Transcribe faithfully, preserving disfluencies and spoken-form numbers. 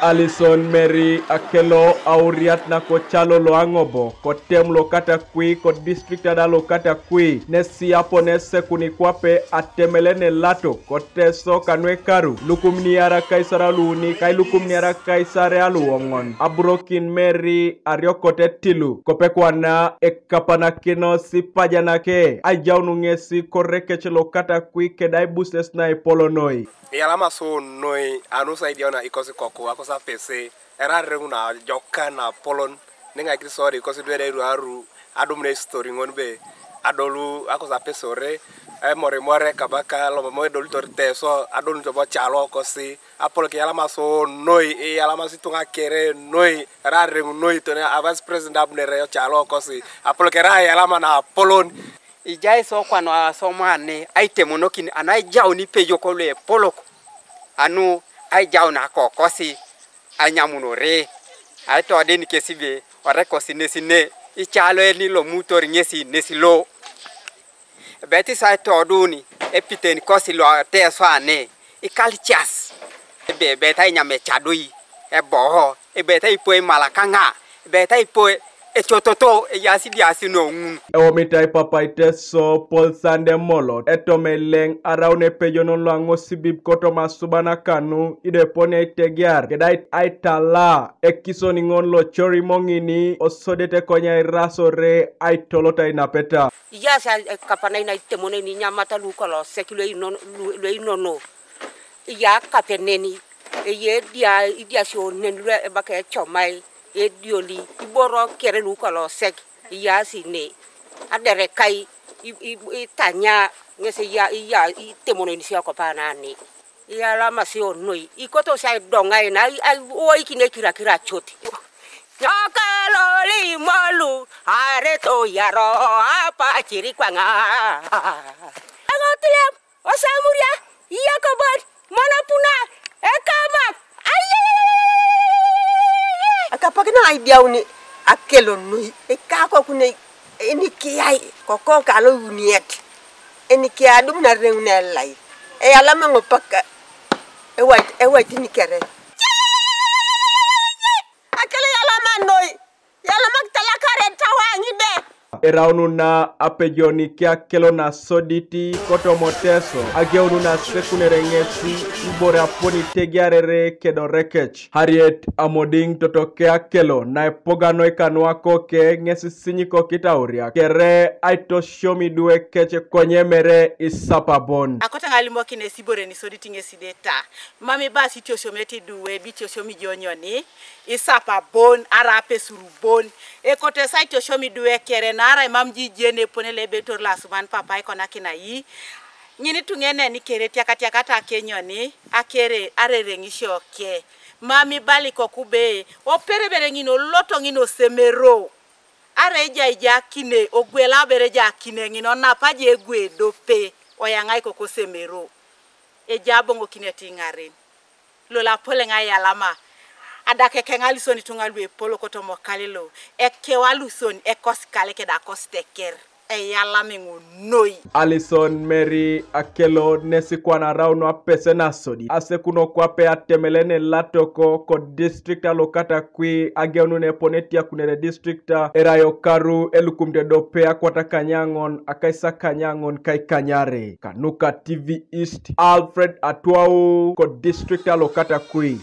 Alison Mary Akelo auriat nakocalo loaŋobo kotem lokatakwi kodistrikta da lokatakwi nesi apone sekuni kwape atemele nelato koteso kanuekaru lukumniara kaisar aluuni kailukumniara kaisar aluoŋon aburokin Mary ariokote tilu kopekwana ekapanakino sipajanake aijaunu ŋesi korekec lokatakwi kedai buses naipolonoi. Iyalama su noi anu saidiona ikosi koku akosi apese, era arereŋu na ajokan na apolon niŋaikini sodi ikosi duede iruaru adum na isitori ŋon be adolu akosi apesore emorimore kabaka lomamo edolitor teso adolunito bo calo kosi apolok iyalama su noi, iyalamasi ituŋa kere noi, era arereŋu noi toni a vice president abunere calo kosi apolok era iyalama na apolon. Ijai so kwana asomane aitemonokin anu aijaun ipejok luepolok anu aijaun akokosi anyamunore aitodin kesi be orekosi nesi ne icaloen lomutor ŋesi nesi lo. Ebeit isai toduni epiten kosi loteso ane ikalicias ebe ebeit ainyam ecadui eboho ebeit aipo imalakaŋa ebeit aipo ecototo eyaasi diasi noŋun. Ewomitai papai teso Paul Sande Molot etomeleŋ araun epejonon loaŋosibib kotoma asuban akanu ido epone aitegear kedait aitala ekisoniŋon locorimoŋini osodete konye airasore aitolot ainapeta. Iyaasi ekapanai naitemoneni inyamata lukolosek lueinono. Iya kapeneni eye edia idiasio nen lu ebaka ecomai edioli iboro kere lukolosek iyaasi ne aderekai itanya ŋes iya iya itemoneni sio kopanani. Iyalamasi onoi ikotosi aidoŋain aiwoikin ekirakirachot. Nyokeloli molu areto yaro apaciri kwaŋa. Eŋotulem osamuria iyakobot monopuna ekamak. Akapakina aidiauni akelonoi ikakokunei. Enikiai kokok alouniet enikiai adum nareŋun elai eyalama ŋopak ewait ewait nikere. Akelo yalama noi yalama kitalakare tawaŋ ibe. Eraununa apejoni kiakelo nasoditi kotomoteso ageununa sekunere ŋesi ibore aponi tegiarere kedorekec. Harriet Amodiŋ totoke akelo naepoga noi kanuakoke ŋesisinyikokit auriak kere aitosiomi duekec konye mere isapabon. Akote ŋalimokin esibore nisodit ŋesi deta mam ibas itiosiomete iduwe bitiosiomi jonyoni isapabon ara apesur bon. Ekoto esai itiosiomi iduwe kere naarai mam jijien epone loebetor loasuban papai konakinai. Ŋin ituŋa eneni kere etiakatiakata akenyoni akere arereŋisio ke. Mam ibala ikoku be operebere ŋin oloto ŋin osemero. Arai ejai ejakine ogwela abere ejakine ŋin onapa je egwe edope oyaŋa ikoku osemero. Ejai aboŋokinet iŋaren lolo apoleŋ aiyalama. Adakeke ŋaluson ituŋa luepolok tomokalilo ekeu aluson ekosi kale keda akosi teker. Eyalam eŋo noi. Alison Mary Akelo nesi kwana arauno apese nasodi asekuno kwape atemelen elatoko kodistrikta lokatakwi ageunun epone etiakunere distrikta erayo karu elukumit edope akwata kanyaŋon akaisa kanyaŋon kaikanyare kanuka T V East Alfred Atwau kodistrikta lokatakwi.